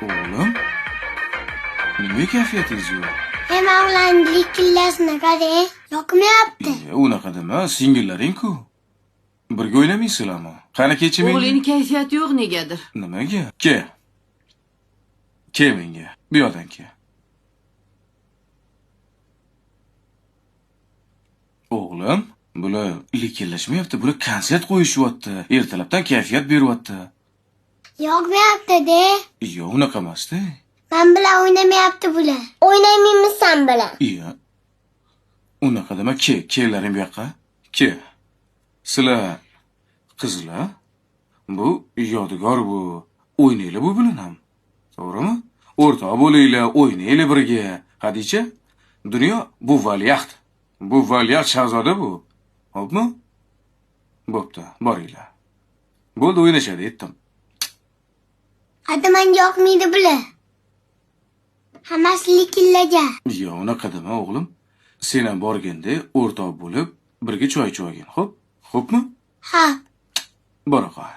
O'g'lim, nima kayfiyatingiz yo'q? Nima ularni likillasini qarang, yoqmayapti. E, unaqa dema, singillaring-ku. Birga o'ynamaysizlarmi? Qani kecha menga? O'g'lingni kayfiyati yo'q negadir. Nimaga? Ke. Ke menga. Bu yoqdan ke. O'g'lim, bular likillashmayapti, bular konsert qo'yishyapti. Ertalabdan kayfiyat beryapti. Yoqmayapti-de. Yo'q, unaqa emas-da. Men bilan o'ynamayapti bular. O'ynamaymiz sen bilan. Iya. Unaqa dema, ke, kelaring bu yoqqa. Ke. Sizlar qizlar, bu yodgor bu. O'ynaylar bu bilan ham. To'g'rimi? O'rtoq bo'linglar, o'ynaylar birga. Hadicha, dunyo bu valiahd. Bu valiahd shahzoda bu. Xo'pmi? Bo'pti, boringlar. Bo'ldi, o'ynashadi, aytdim. Hadi menga yoqmaydi bular. Hammasi likillagan. Yo, unaqa dema, o'g'lim. Sen ham borganda o'rtoq bo'lib birga choy ichib olgin, xo'p? Xo'pmi? Ha. Bora qol.